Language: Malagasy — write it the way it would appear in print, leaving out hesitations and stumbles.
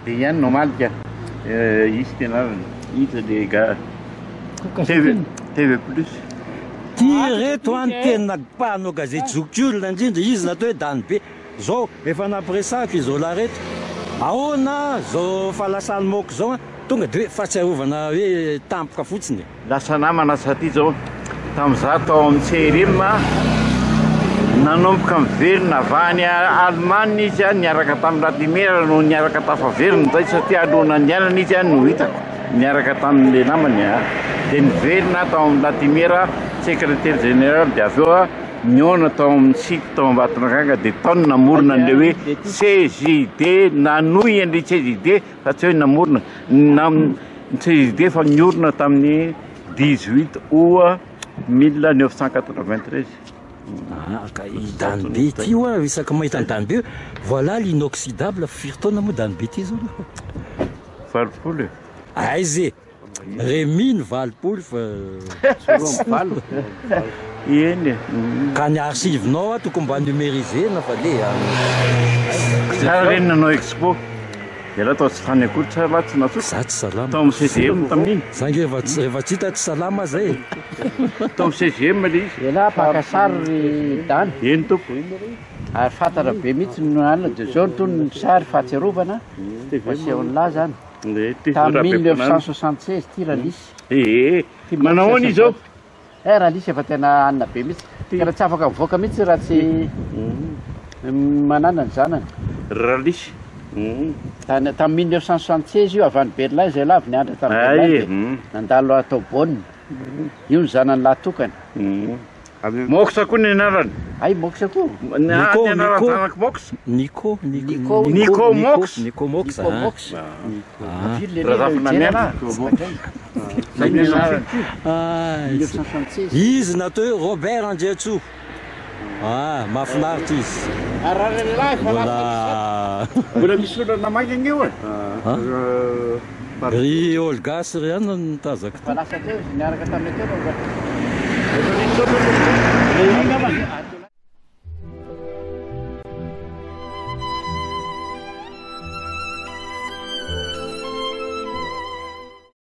Be ihany no omaly ka. Izy ty anarany. Iza le gars? TV TV plus. Ty reto an tena mpanao gazety zokiolona indrindra izy natao hoe Dany be zao efa nampiresahako i Zola reto ahoana zao fahalasan'i Mox zao an tonga de hoe fahatsiarovana hoe tampoka fotsiny e. Lasa namana satria zao tamin'izaho tao amin'ny CRM nanomboka miverina avy any Allemagne izy niaraka tamin'i Latimer no niaraka tafaverina zay satria alohan'ny nandehanana izy no hitako niaraka tamin'ilay namany dia niverina tao amin'ny Latimer secrétaire général dia avy eo nihaona tao amin'ny site tao Ambatonakanga dia tao no namorona an'ilay hoe CJD nanohy an'ilay CJD fa tsy hoe namorona nam Ny CJD efa niorina tamin'ny 18 août 1993. Ah, ka i Dany be ity oa, isaky mahita an'i Dany be, voilà l'inoxydable, firy taona moa Dany be ity zao? 80 e. Aiza e! Remy ny 80 fa. 82. Eny e. Ka ny archive-nao a tokony mba numériser-na fa le a. Tsara re ny nanao expo. Ialahy tao tsy tany akory tsara lahy tsy natsotra. Za tsy salama. Tao amin'ny CGM tamin'iny. Za nge efa tsy rehefa tsy hita tsy salama zay e. Tao amin'ny CGM le izy. Ialahy mpaka sary ry Dany. Eny tompoko. Ary fantatra be mihitsy ny anona dia zao tony ny sary fahatsiarovana asehon'lah zany. Tamin'ny 1976 ty Ralisy. Ee. Manao ahoana izy zao? Eh Ralisy efa tena anona be mihitsy. Tena tsy afaka mivoaka mihitsy raha tsy manana ny zanany. Ralisy. Tany tamin'ny 1976 io avy any Berlin izay lahy avy nianatra tany Berlin dia nandalo atao Bonn. Io ny zanany lahy tokana. Mox koa ny anarany. Hay Mox koa. Ny anaran'ny zanak'i Mox. Nico Nico Nico Mox. Nico Mox. Nico Mox. Izy natao hoe Robert Andriantsoa. Ah, mahafinaritra izy. Mbola Mbola misy olona namaky ange eo e. Ry Olga sy ry anona no tazako teo.